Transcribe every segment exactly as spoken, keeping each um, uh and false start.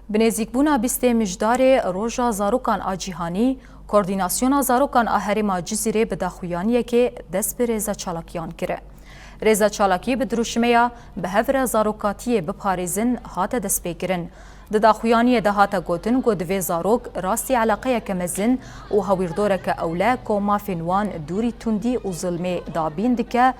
Bi nêzîkbûna bîstê Mijdarê Roja Zarokan a Cîhanî, Koordînasyona Zarokan a Herêma Cizîrê bi daxuyaniyekê dest bi rêza çalakiyan kir. Rêza çalakî bi dirûşimeya "Bi hev re zarokatiyê biparêzin" hate destpêkirin. Di daxuyaniyê de hate gotin ku divê zarok rastî eleqeyeke mezin û hewîrdoreke ewle ku mafên wan dûrî tundî û zilmê dabîn dike,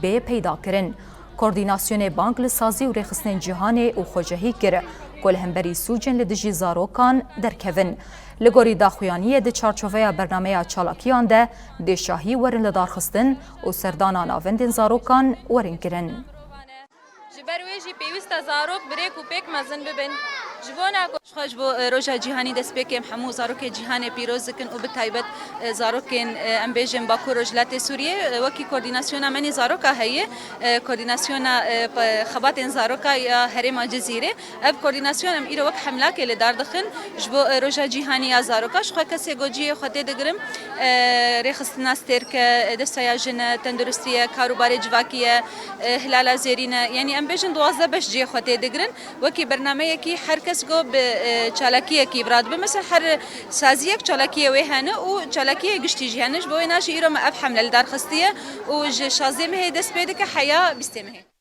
bê peydakirin. Koordînasyonê bang li sazî û rêxistinên cîhanê û xwecehî kir ku li hemberî sûcên li dijî zarokan derkevin. Li gorî daxuyaniyê di çarçoveya bernameya çalakiyan de dê şahî werin lidarxistin û serdana navendên zarokan werin kirin. Ji ber wê jî pêwîst e zarok bi rêk û pêk mezin bibin. Ji bona ku Jixwe ji bo, e, Roja Cîhanî destpêkê em hemû zarokê cîhanê pîroz dikin û bi taybet, e, zarokên, e, em bêjin Bakur Rojhilatê Sûriyê, e, wekî koordînasyona Menî Zaroka heye, e, koordînasyona, e, pe-, xebatên zaroka ya herêma Cizîrê. Ev koordînasyon em îro wek hemlakê li dar dixin ji bo, e, Roja Cîhanî ya Zaroka. Jixwe kesê ku cihê xwe tê digirim, e, rêxistina stêrk e, e, desteya jin e, tenduristî ye, karûbarê civakî ye, e, hilala zêrîn e. Yanî em bêjin duwazdeh beş cihê xwe tê digirin. Wekî bernameyekî her kes go bi, e, çalakiyekî bi radibe. Mesela her saziyek çalakiyê wê hene û çalakiyê giştî jî hene. Ji bo wê na jî îro me ev hemle li dar xistiye û ji şazdê mehê dest pê dike heya bîstê mehê.